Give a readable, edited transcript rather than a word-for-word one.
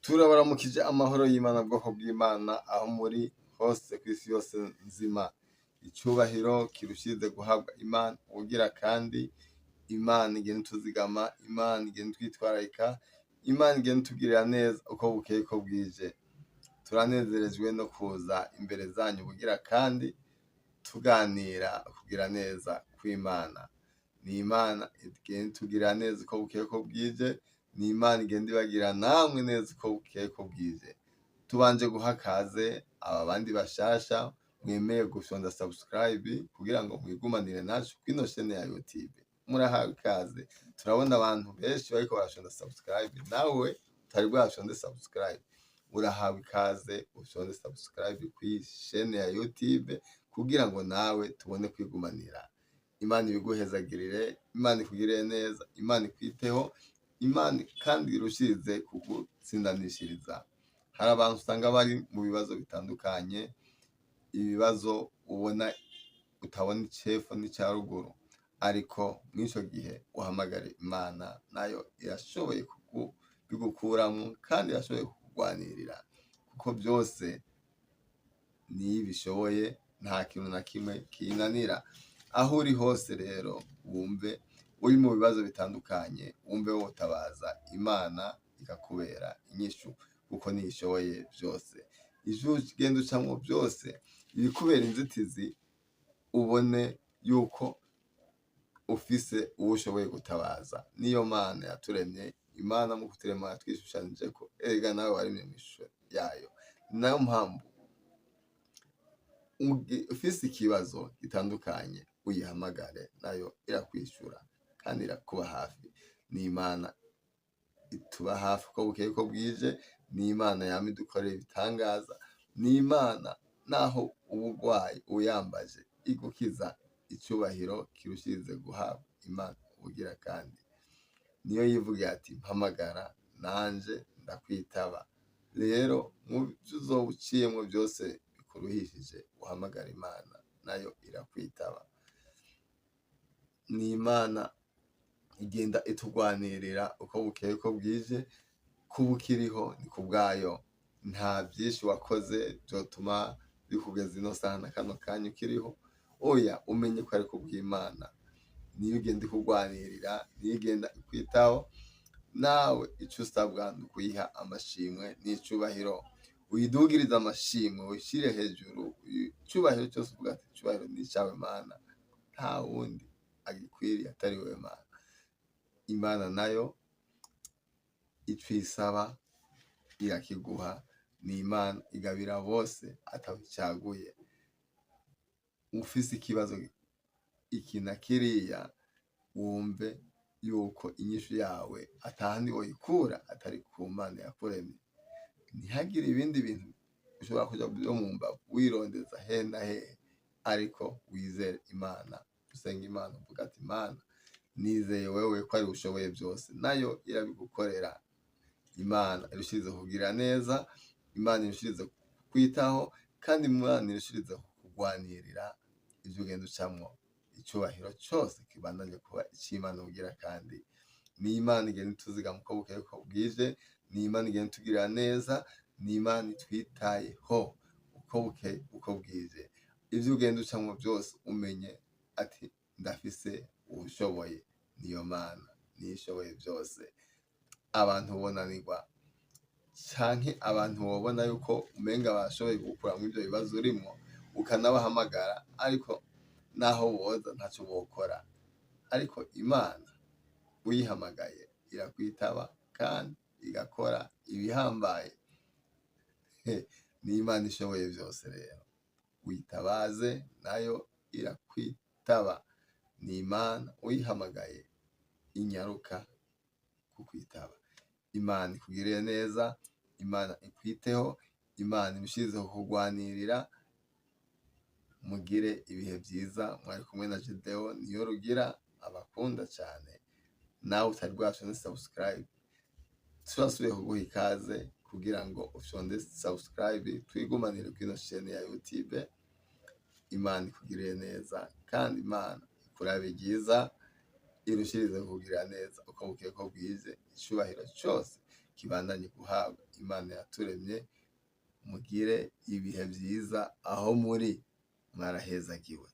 Turabaramukije amahoro y'Imana, bwoko bw'Imana aho muri hose kw'isi yose nzima. Icubahiro kirushirize guhabwa Imana, ubugira kandi Imana igenda ituzigama, Imana igenda itwitwararika, Imana igenda itugirira neza uko bukeye uko bwije. Turanezerejwe no kuza imbere zanyu ubugira kandi tuganira kugira neza kw'Imana. Ni Imana igenda itugirira neza uko bukeye uko bwije, ni Imana igenda ibagira namwe neza uko bukeye uko bwije. Tubanje guha kaze aba bandi bashasha mwemeye gufyonda subscribe kugira ngo mwigumanire nacu kwino chaîne ya YouTube. Murahawe ikaze. Turabona abantu benshi bariko barafyonda subscribe, nawe utari bwafyonde subscribe, urahawe ikaze ufyonde subscribe kuri chaîne ya YouTube kugira ngo nawe tubone kwigumanira. Imana ibiguhezagirire, Imana ikugirire neza, Imana ikwiteho, Imana kandi irushirize kugutsindanishiriza. Hari abantu usanga bari mu bibazo bitandukanye, ibibazo ubona utabona icepfo n'ica ruguru, ariko mw'ico gihe uhamagare Imana, nayo irashoboye kubigukuramwo kandi irashoboye kukugwanirira, kuko byose niyo ibishoboye, nta kintu na kimwe kiyinanira. Aho uri hose rero wumve uri mu bibazo bitandukanye, wumve wotabaza Imana ikakubera inyishu, kuko niyo ishoboye byose. Ivyo ugenda ucamwo byose ibikubera inzitizi, ubone yuko ufise uwo ushoboye gutabaza. Niyo Mana yaturemye, Imana mu kuturema yatwishushanijeko, erega nawe waremye mw'ishusho yayo. Ni nayo mpamvu ufise ikibazo gitandukanye uyihamagare, nayo irakwishura kandi irakuba hafi. Ni Imana ituba hafi uko bukeye uko bwije, ni Imana yama idukorera ibitangaza, ni Imana naho uba urwaye uyambaje igukiza. Icubahiro kirushirize guhabwa Imana ubugira kandi. Niyo yivugiye ati mpamagara nanje ndakwitaba. Rero mu vyo uzoba uciyemwo byose bikuruhishije, uhamagara Imana nayo irakwitaba. Ni Imana igenda itugwanirira uko bukeye uko bwije, kuba ukiriho ni kubwayo. Nta vyinshi wakoze vyotuma bikugeza ino saha na kano kanya ukiriho, oya, umenye ko ari kubw'Imana. Niyo igenda ikugwanirira, niyo igenda ikwitaho, nawe ico usabwa ni ukuyiha amashimwe n'icubahiro. Uyidugirize amashimwe, uyishire hejuru, icubahiro cose uvuga ati icubahiro ni icawe Mana, nta wundi agikwiriye atari wewe Mana. Imana nayo ico isaba irakiguha, ni Imana igabira bose ataho icaguye. Ufise ikibazo iki na kiriya, wumve yuko inyishu yawe atahandi woyikura atari ku Mana yakuremye. Ntihagire ibindi bintu ushobora kuja vyo mu mbavu wirondeza hehe na hehe, ariko wizere Imana, usenge Imana uvuga ati Mana, nizeye wewe ko ari ushoboye byose, nayo irabigukorera. Imana irushirize kugira neza, Imana irushirize kwitaho, kandi Imana irushirize kukugwanirira ivyo ugenda ucamwo. Icubahiro cose kibandanye kuba ic'Imana ubugira kandi. Ni Imana igenda ituzigama uko bukeye uko bwije, ni Imana igenda itugirira neza, ni Imana itwitayeho uko bukeye uko bwije. Ivyo ugenda ucamwo byose umenye ati ndafise uwushoboye, niyo Mana, niyo ishoboye byose. Abantu bonanirwa canke abantu wobona yuko umenga bashoboye kugukuramwo ivyo bibazo urimwo, ukanabahamagara, ariko naho boza ntaco bokora. Ariko Imana uyihamagaye irakwitaba kandi igakora ibihambaye. Ni Imana ishoboye byose rero. Uyitabaze nayo irakwitaba. Ni Imana uyihamagaye inyaruka kukwitaba. Imana ikugirire neza, Imana ikwiteho, Imana irushirize kukugwanirira. Mugire ibihe vyiza, mwari kumwe na Gedeon Niyorugira, abakunda cane. Nawe utari bwafyonde subscribe, turasubiye kuguha ikaze kugira ngo ufyonde subscribe, twigumanire kwino chaîne ya YouTube. Imana ikugirire neza kandi Imana ikurabe ryiza, irushirize kukugirira neza uko bukeye uko bwije. Icubahiro cose kibandanye guhabwa Imana yaturemye. Mugire ibihe vyiza aho muri, mwarahezagiwe.